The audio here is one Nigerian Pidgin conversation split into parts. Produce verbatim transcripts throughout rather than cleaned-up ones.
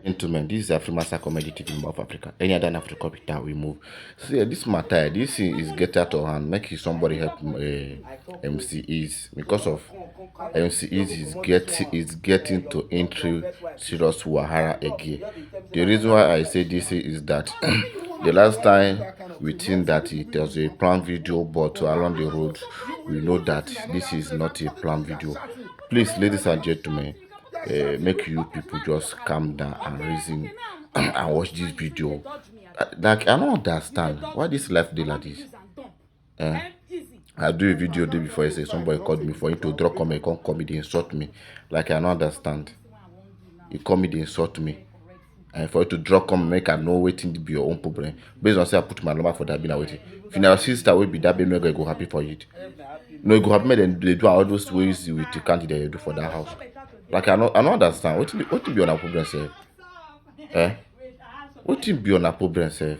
Gentlemen, this is Afrimasa Comedy T V of Africa. Any other Africa that we move. See, eh, this matter, eh, this thing is get out of hand. Make it somebody help uh, M C Eazy because of M C Eazy is get is getting to into serious wahala again. The reason why I say this is that the last time we think that it was a planned video, but along the road we know that this is not a planned video. Please, ladies and gentlemen, uh, make you people just calm down and reason and watch this video. Uh, Like, I don't understand why this life dey like this. Eh? I do a video day before yesterday. Somebody called me for him to drop comment, come call me, they insult me. Like, I don't understand. He call me, they insult me. And for you to drop comment, make I know wetin be your own problem. Based on say I put my number for that, be na wetin. If na your sister wey be that, be no go happy for you. No, you go happy make dem dey do all those ways with the candidate you do for that house. Like, I no, I no understand. Wetin be, wetin be your problem sef? Eh? Wetin be your problem sef?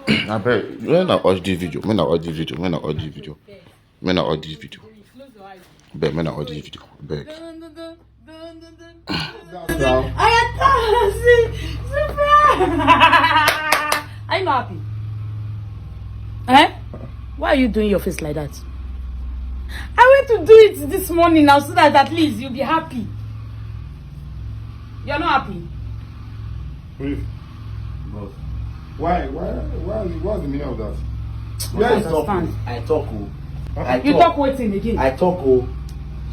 Abeg, when I watch this video, when I watch this video, when I watch this video, when I watch this video. Abeg, when I watch this video, abeg. Now, I am see, surprise. Are you not happy? Eh? Why are you doing your face like that? I went to do it this morning now so that at least you'll be happy. You're not happy. Please. But why, why, why, what's the meaning of that? Where Where is is talk? talking? I talk. Oh. I You talk. Talk wetin again? I talk. Oh.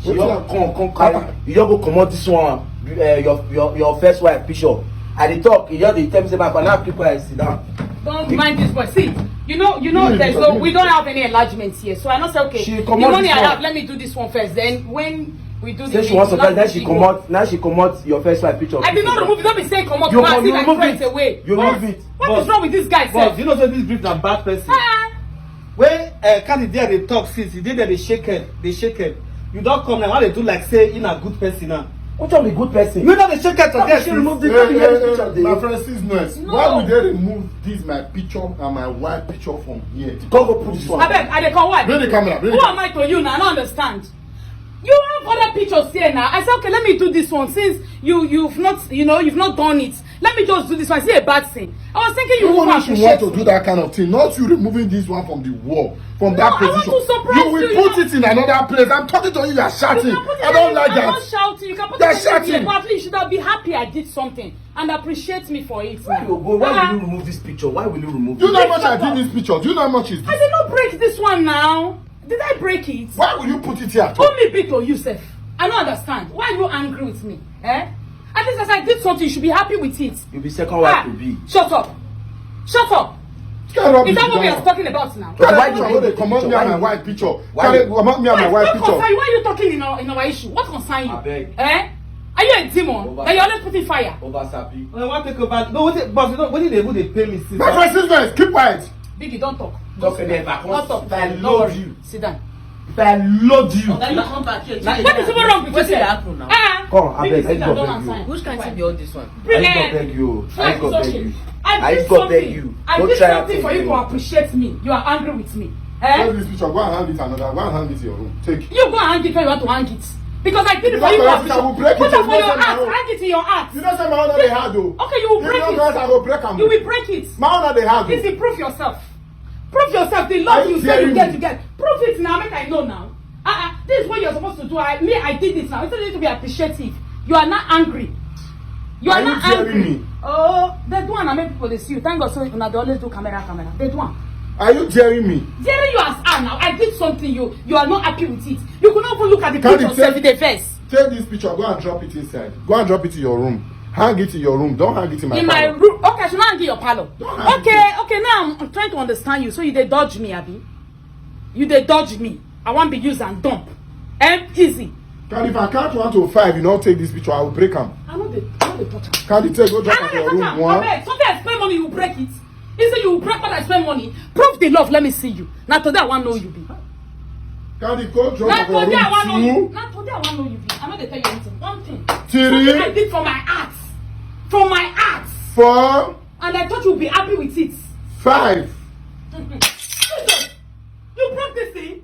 You Wetin just come, come carry. You just go comot this one. Uh, your, your, your first wife picture. I dey talk. You just dey tell me say my now keep quiet, sit down. Don't mind this boy. See, you know, you know, You there's need no, to we don't have any enlargements here, so I not say okay. She The comot money this I one. Have, let me do this one first. Then when we do the Say she thing, wants to not tell. Then she the- comot. Now she comot your first wife picture. I did not remove it. Don't be saying come up. You Come can See, like remove friends it. Away. You What? Remove it. What is wrong with this guy? But Sir? You know say this brief na bad person. Ah, Wey uh, Kadi there dey talk since he dey there dey shake head, dey shake head. You don come now, how dey do like say he na good person now? Which one be good person? You no dey shake head for How there she since. remove the Hey, thing hey, wey hey, picture dey? My friend, sis, nice. No. Why would they remove this my picture and my wife picture from here? Go go put this one. I beg, I dey call what? Bring the camera. Bring Who the am I to you now? I don't understand. You have other pictures here now. I said, okay, let me do this one since you you've not you know you've not done it. Let me just do this one. I see a bad thing. I was thinking you Even would if you appreciate want to me. Do that kind of thing, not you removing this one from the wall, from No, that I want position. To surprise You will you. Put it in another place. I'm talking to you. You are shouting. You can put it I don't in- like I'm that. Not shouting. You can put They're it in shouting. But at least you should be happy I did something and appreciate me for it. Where you go? Why Ah. Will you remove this picture? Why will you remove? You know how This? Much I did this picture. Do you know how much is I this? Did not break this one now. Did I break it? Why will you put it here? Only big to Yusuf. I don't understand. Why are you angry with me? Eh? At least as I did something, you should be happy with it. You be second wife Ah, to be. Shut up. Shut up. Carry rubbish Is that what we down. Are talking about now? But why Carry you picture. dey They comot me Why and my you- wife picture. Why Carry you- comot me and my wife What picture. Concern you? Why are you talking in our, in our issue? What concern you? Abeg. Eh? Are you a demon? Over. That you're always putting fire. Over sabi. Una wan take over. No, wetin boss, you know wetin dey even dey pay me since. My friend, sis, nice. Keep quiet. Biggie, don't talk. Talk again. If I Don't talk. If I Don't load worry. You. Sit down. If I load you. Oga, you come back here. What is even wrong with you? Wetin dey happen now? Ah, Come, Biggie, abeg, sit I down, go don't beg you. answer. Which kind thing be all this one? I go Eh, beg you. fine, I go it's beg okay. you. I I did go beg something. You. I Go did try something and for you beg to appreciate me. You are angry with me. Eh? Take this picture. Go and hang it another. Go and hang it in your room. Take. You go and hang it where you want to hang it. Because I did it You for you don't to have to, I will appreciate. break Put it. it for You your don't have heart. to. Hang it in your heart. You know say my honor dey hard o. Okay, you will If break you it. Don't, I go break am. You will break it. My honor dey hard o. Easy, prove yourself. Prove yourself. The love Are you you say you hearing get, me? You get. Prove it now. Make I know now. Ah, ah, this is what you're supposed to do. I, me, I did it now. Instead of you to be appreciative, you are not angry. You are, Are you not hearing angry. Me? Oh, they do one and make people dey see you. Thank God, so una dey always do camera, camera. They do one. Are you hearing me? Hearing you as ah now, I did something you you are not happy with it. You could not even look at the Can't picture you sef, tell- you dey vex. Take this picture, go and drop it inside. Go and drop it in your room. Hang it in your room. Don't hang it in my In my parlor. Room, okay, I should not hang in your parlor. Don't hang Okay, it. Okay, now I'm trying to understand you. So you dey dodge me, abi? You dey dodge me. I wan be use and dump. Em, easy. Can if I count one to five, you no take this picture, I will break am. I no dey, I no dey touch am. Can you take go I drop no at dey your touch room am. one? Abeg, something I spend money, you break it. You say you break what I spend money. Prove the love, let me see you. Na today I wan know you be. Can you go drop Na at your today I wan know you. room two? Na today I wan know you be. I no dey tell you anything. One thing. Three. Something I did for my heart. From my heart. Four. And I thought you'd be happy with it. Five. Jesus, you broke this thing.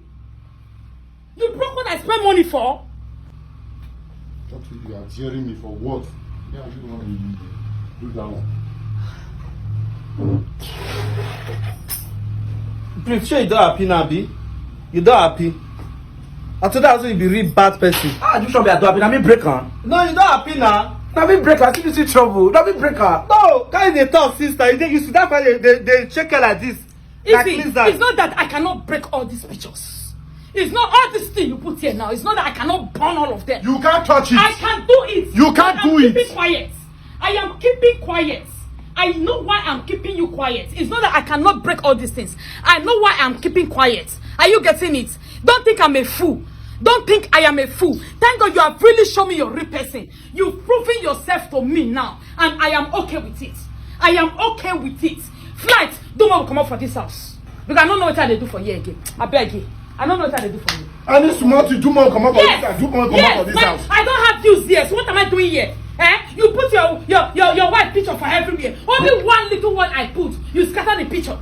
You broke what I spent money for. Talk to you, you are jeering me for what? Yeah, I really want to do that one. Please, sure you don't happy now, abi? You don't happy? I thought that was you be real bad person. Ah, you sure be I don't happy? Na me break am. No, you don't happy now. Na me break am. See me see trouble. Na me break am. No, guys, they talk, sister. You, dey- you see that why they, they, they check her like this. Like Easy. lizard. It's not that I cannot break all these pictures. It's not all this thing you put here now. It's not that I cannot burn all of them. You can't touch it. I can do it. You can't But I'm do it. Keeping quiet. I am keeping quiet. I know why I'm keeping you quiet. It's not that I cannot break all these things. I know why I'm keeping quiet. Are you getting it? Don't think I'm a fool. Don't think I am a fool. Thank God you have really shown me your real person. You've proven yourself to me now, and I am okay with it. I am okay with it. Flight, do more come up for this house. Because I don't know what I do for you again. I beg you. I don't know what I do for you. Any small thing, do more come up for Yes. this house. Do more come Yes. up for this Like, house. I don't have views here. So what am I doing here? Eh? You put your your your, your wife picture for everywhere. Only one little one I put, you scatter the picture.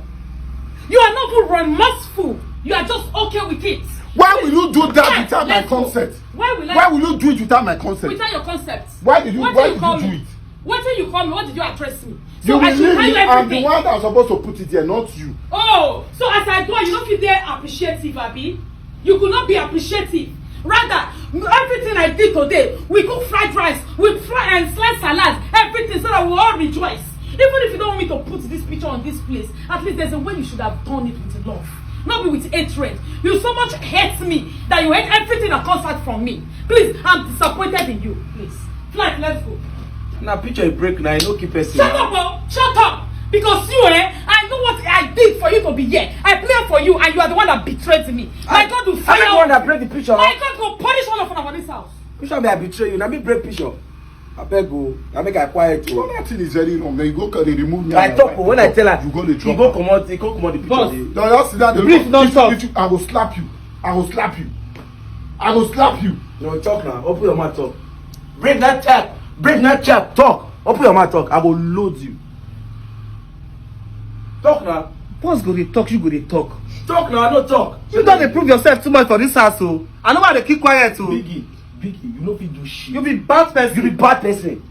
You are not even remorseful. You are just okay with it. Why will you do that Yes, without my let's go. consent? Why will I? Why will you do it without my consent? Without your consent. Why did you? What Why did you did call you do me? It? What did you call me? What did you address me? You So I will should leave hide me. I'm the everything. One that was supposed to put it there, not you. Oh, so as I go, you don't feel there appreciative, abi? You could not be appreciative. Rather, everything I did today, we cook fried rice, we fry and slice salad, everything, so that we all rejoice. Even if you don't want me to put this picture on this place, at least there's a way you should have done it with love, not be with hatred. You so much hate me that you hate everything that comes out from me. Please, I'm disappointed in you. Please, flight, let's go. Na picture you break na, you no keep person. Shut up, oh, shut up. Because you, eh, I know what I did for you to be here. I play for you, and you are the one that betrayed me. My God will I fire. be the one that break the picture. My God will punish all of you for this house. Which one be I betray you? Na me break picture. Abeg o, na make I quiet Well, o. that thing is very wrong. Then you go, they remove me. I and talk my o, when I wife. Tell her, You go, they he drop go her. Comot, he go comot the picture. Boss. Dey. No, just sit down. They Please, look. don't If- talk. if you- I will slap you. I will slap you. I will slap you. No, talk now. Open your mouth, talk. Break that chat. Break that chat. Talk. Open your mouth, talk. I go load you. Talk now. Boss go dey talk, you go dey talk. Talk now. No talk. You don dey prove yourself too much for this house o. I know why they keep quiet o. Biggie, Biggie, you no fit do shit. You be bad person. You be bad person.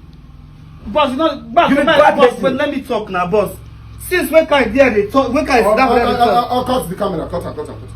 Boss, you know, boss, You be boss, bad boss, person. Wait, let me talk now, boss. Since when can I dey talk? When can I Oh, sit down oh, here dey oh, talk? Oh, oh, cut the camera. Cut her. Cut her. Cut her.